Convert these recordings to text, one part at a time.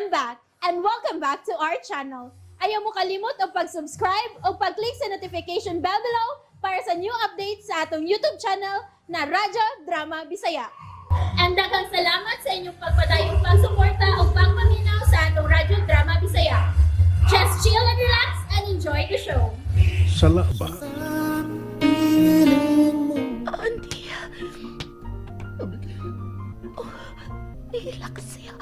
I'm back and welcome back to our channel. Ayaw mo kalimot og pag-subscribe o pag-click sa notification bell below para sa new updates sa atong YouTube channel na Radyo Drama Bisaya. And daghang salamat sa inyong pagpadayong pagsuporta o pagpaminaw sa atong Radyo Drama Bisaya. Just chill and relax and enjoy the show. Sala ba? Andy. Oh, nihilak siya.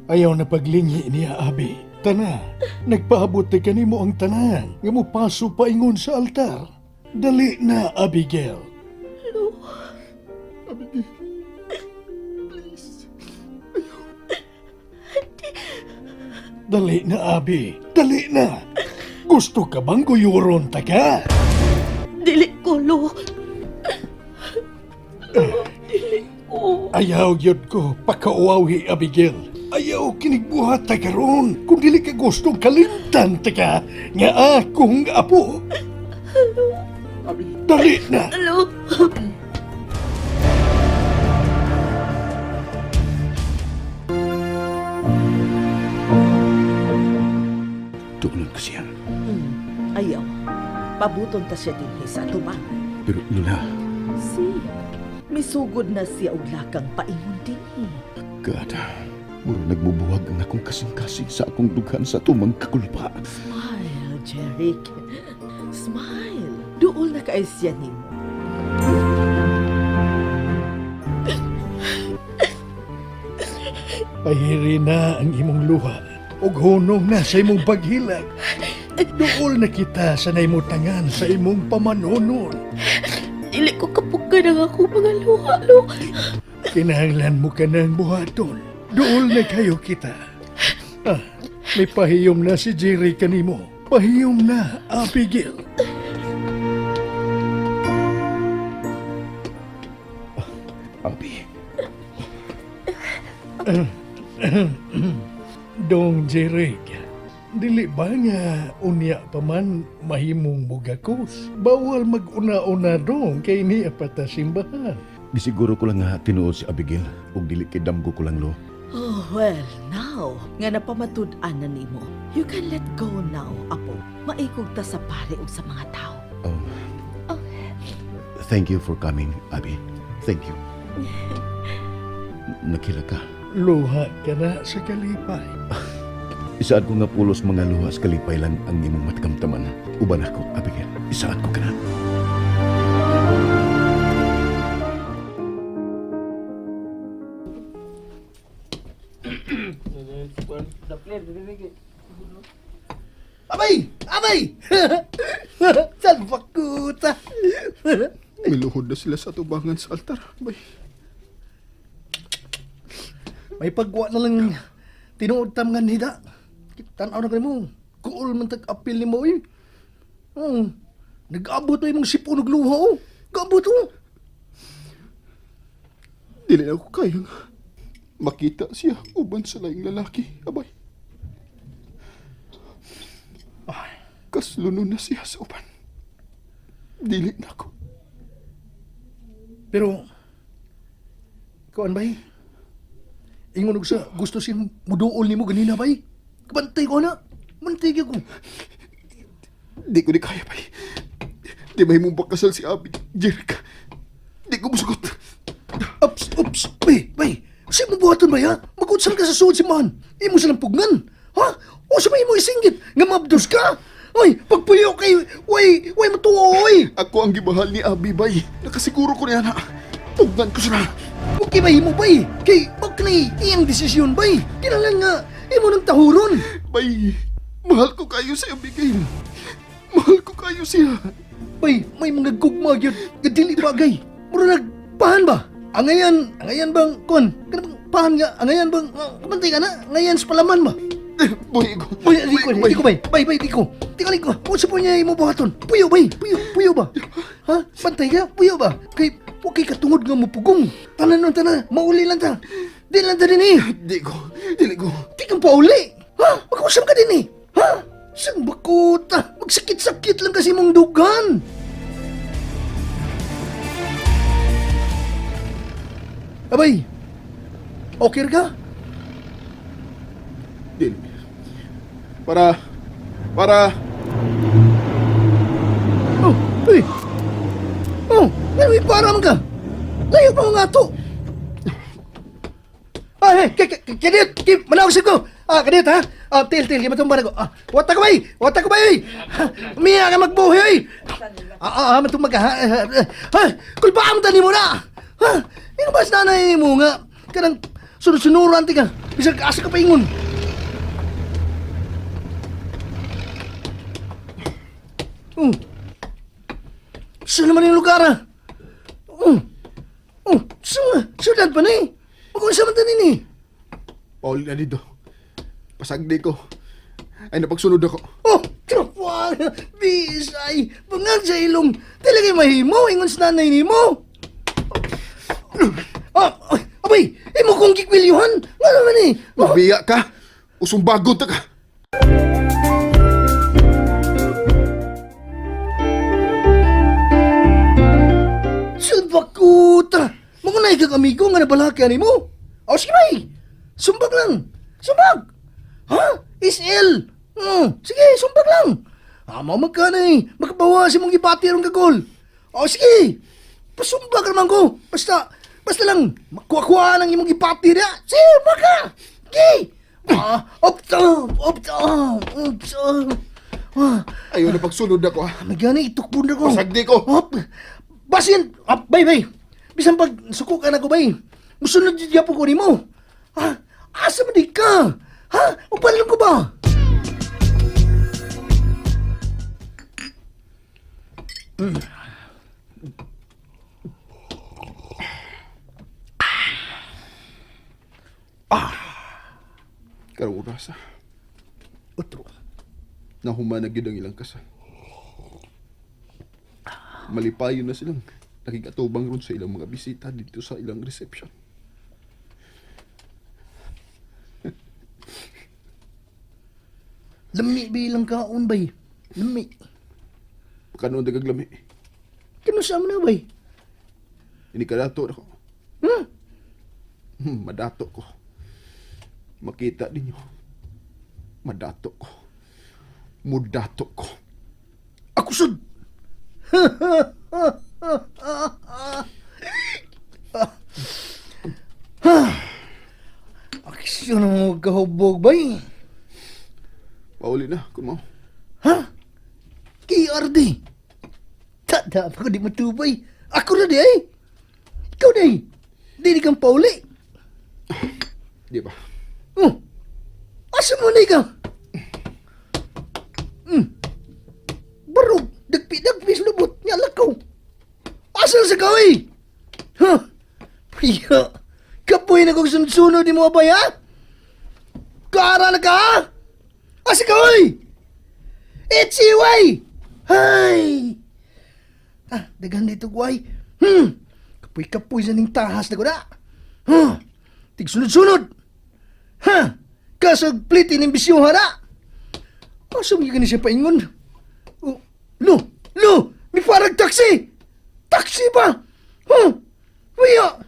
Ayaw na paglingi niya, Abi. Tana, nagpaabot na kanimo ang tanan nga mopaso paingon sa altar. Dali na, Abigail. Lo. Abigail, please. Dali na, Abi. Dali na. Gusto ka bang guyuron ta ka? Dili ko, Lo. Lo, dili ko. Ayaw gyud ko pakauawi, Abigail. Ayaw kinigbuhat ta karon kung dili ka gustong kalimtan ta ka nga akong apo. Dali na. Lo. Tuunan ko siya. Ayaw. Pabuton ta siya dinhi sa atubangan. Pero Lola, Si, misugod na siya og lakang paingon dinhi. God, muro nagbubuwag ang akong kasing-kasing sa akong dughan sa tumang kakulpa. Smile, Jeric. Smile. Duol na kay siya nimo. Pahiri na ang imong luha ug hunong na sa imong paghilak. Duol na kita sa naimutangan sa imong pamanonon. Dili ko kapukan ang akong mga luha, Lo. Kinahanglan mo ka ng buhaton. Duol na kayo kita. Ah, may pahiyom na si Jerry kanimo. Pahiyom na, Abigail. Abi, Dong Jerry, dili ba nga unya pa man mahimong bugakos? Bawal mag-una-una dong kay niya pa ta simbahan. gisiguro ko lang nga tinuod si Abigail ug dili kay damgo ko lang lo. Oh, well, now, nga napamatud-an na nimo. You can let go now, apo. Maikog ta sa pare ug sa mga tao. Oh. Thank you for coming, Abi. Thank you. Nakila ka. Luha ka na sa kalipay. Isaad ko nga pulos mga luha sa kalipay lang ang imong matkamtaman. Uban ako, Abigail. Isaad ko ka na. Abay! Abay! Salvakuta! Miluhod na sila sa tubangan sa altar. Bay, May pagwa na lang tinuod tam nga nida. Tanaw na kanimo. Kuol man tag-apil nimo eh. Oh, nag-abot na imong sipon og luha oh. Gabot oh. dili na ako kayang makita siya uban sa laing lalaki. Abay. Kasluno na siya sa uban. Dili na ako. Pero kuan bay? Ingon og sa gusto siyang muduol nimo ganina bay. Kabantay ko na. Bantay gyud ko. Di ko ni kaya, bay. Di may mong bakasal si Abi. Jeric. Di ko musugot. Ups, ups, bay, bay. Sa mo buhaton bay ha? Magutsal ka sa suod si man. Imo silang pugnan. Ha? O sa may imo isinggit nga mabdos ka? Oy, pagpuyo kay way, way matuo oy. Ako ang gibahal ni Abi, bay. Nakasiguro ko niya na. Pugnan ko siya. Okay ba imo bay? Kay bakni iyang desisyon bay. Kinahanglan nga imo nang tahuron. Bay, mahal ko kayo si Abigail. Mahal ko kayo siya. Bay, may mga gugma gyud nga dili bagay. Mura nagpahan ba? Angayan, angayan bang kon? Kanang pahan nga, angayan bang kamantay ka na? Angayan sa palaman ba? Buhi ko. Bay, di ko, di ko bay. Bay, bay, di ko. Di ko, di ko. Unsa po niya imo buhaton? Puyo bay, puyo, puyo ba? Ha? Bantay ka? Puyo ba? Kay okay katungod nga mupugong. Tanan nun tanan, mauli lang ta. Di lang ta din eh. Di ko. Dili ko. Di kang pauli. Ha? Mag-usap ka din eh. Ha? Sang bakuta? Magsakit-sakit lang kasi mong dugan. Abay, okay ka? Dili. Para para Oh, uy. Oh, ngano para man ka? Layo pa nga to. Ah, hey, kadit, ki, manawag ko. Ah, kadit ha. Ah, til, til, gimatumba na ko. Ah, wata ko bay, wata ko bay. Miya ka magbuhi oy. Ah, ah, ah, matumba ka ha. Ha, kulbaan mo tani mo na. Ha, ino ba sa nanay mo nga? Kanang sunod-sunuran ti ka. Bisag asa ka paingon. Oh. Saan naman yung lugar ah? Oh. Oh, saan? Siyudad pa na eh. Mag-unsa man tanin eh. Pauli na dito. Pasagdi ko. Ay napagsunod ako. Oh, trapwag! Bisay! Bangag sa ilong! Talagay mahimo! Ingon sa nanay nimo! Oh, oh, abay! Imo kong gikwilyuhan! Nga naman eh! Oh, Mabiya ka. Usumbagon ta ka. Sulbakuta! Magunay kang amigo nga nabalaka nimo! O sige bay! Sumbag lang! Sumbag! Ha? SL! Sige, sumbag lang! Ama magkana eh! Makabawa si mong gibati ron kagol! O sige! Pasumbag naman ko! Basta, basta lang! Makuha-kuha lang imong gibati niya! Sige, baka! Sige! Ah, up, up, up, up, up, ah, Ayaw na pagsunod ako ha. magana itukbon na ko. Pasagdi ko. Hop. Basin, up, bay, bay. Bisan pag suko ka na ko, bay. Musunod jud gyapon ko nimo. Ha? Asa man di ka? Ha? Upan lang ko ba? Karong orasa. Otro. Nahuman na gyud ang ilang kasal. Malipayon na silang nakigatubang ron sa ilang mga bisita dito sa ilang reception. Lami bilang kaon, bay. Lami. Kanon dagaglami. Kano sa mo na, bay? Ini kadato na ko. Hmm? Madato ko. Makita ninyo. Madato ko. Mudato ko. Ako sud. Aksyon mo kahubog, bay. Pauli na, kung mao. Ha? KRD. Tada pa ko di matubay. Ako na di ay. Ikaw di. Di di kang pauli. Di ba? Oh. Asa mo na ikaw? Barog. Dagpi-dagpi sa lubot. Nga lakaw. Asa na sa kaway? Ha? Priya. Kapoy na kong sunod-sunod ni mo abay ha? Kaara na ka ha? Asa ka oy? It's way! Hay! Ah, daghan dito guay. Kapoy-kapoy sa ning tahas na ko na. Huh. Tigsunod-sunod. Ha! Kasag plitin ng bisyo na. Asa mo gani siya paingon? Oh, lo, lo, may parang taxi. Taxi ba? Huh? Wiya.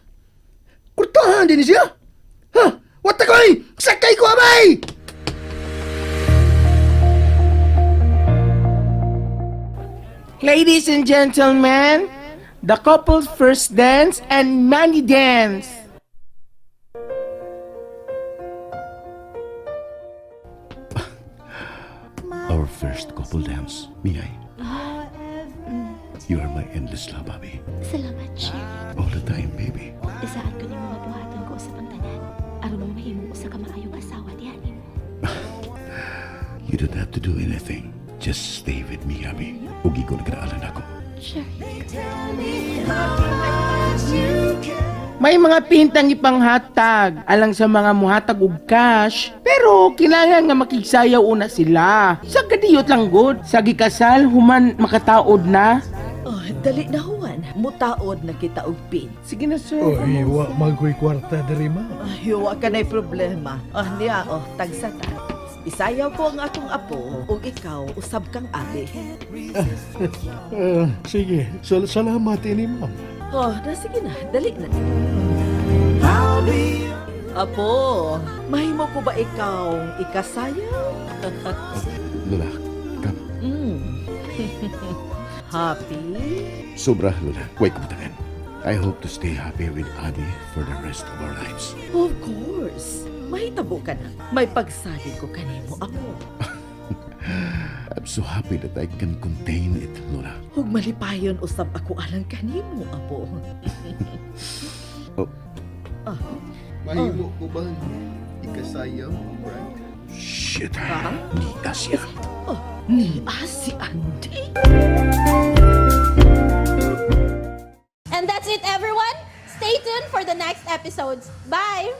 Kurtahan din siya. Ha? What the koy? Sakay ko abay! Ladies and gentlemen, the couple's first dance and money dance. Our first couple dance, Miyay. You are my endless love, Abby. Salamat, Jerry. All the time, baby. Isaan ko nimo nga buhaton ko usab ang tanan. Aron mo mahimong usa ka maayong asawa diha nimo. You don't have to do anything. Just stay with me, Abby. Ugi ko nagkaalan ako. Jerry. May mga pintang ipanghatag alang sa mga muhatag og cash, pero kinahanglan nga makigsayaw una sila. Sa kadiyot lang gud, sa gikasal human makataod na. Oh, dali na Juan. Mutaod na kita og pin. Sige na sir. Oy, wa man ko'y kwarta diri ma. Ay, wa ka na'y problema. Ah, niya, oh, tagsa ta. Isayaw ko ang akong apo ug ikaw usab kang abi. Ah, sige, salamat ini ma'am. Oh, na sige na, dali na. Apo, mahimo ko ba ikaw ikasayaw? Lola, come. Happy? Sobra, Lola. Way kabutangan. I hope to stay happy with Abby for the rest of our lives. Of course. Mahitabo ka na. May pagsalig ko kanimo, apo. I'm so happy that I can contain it, Lola. Ug malipayon usab ako alang kanimo, apo. Oh. Ah. Mahimo ko ba ikasayaw, Bride? Shit. Ha? Ni Asia. Oh, ni si Andy. And that's it, everyone. Stay tuned for the next episodes. Bye!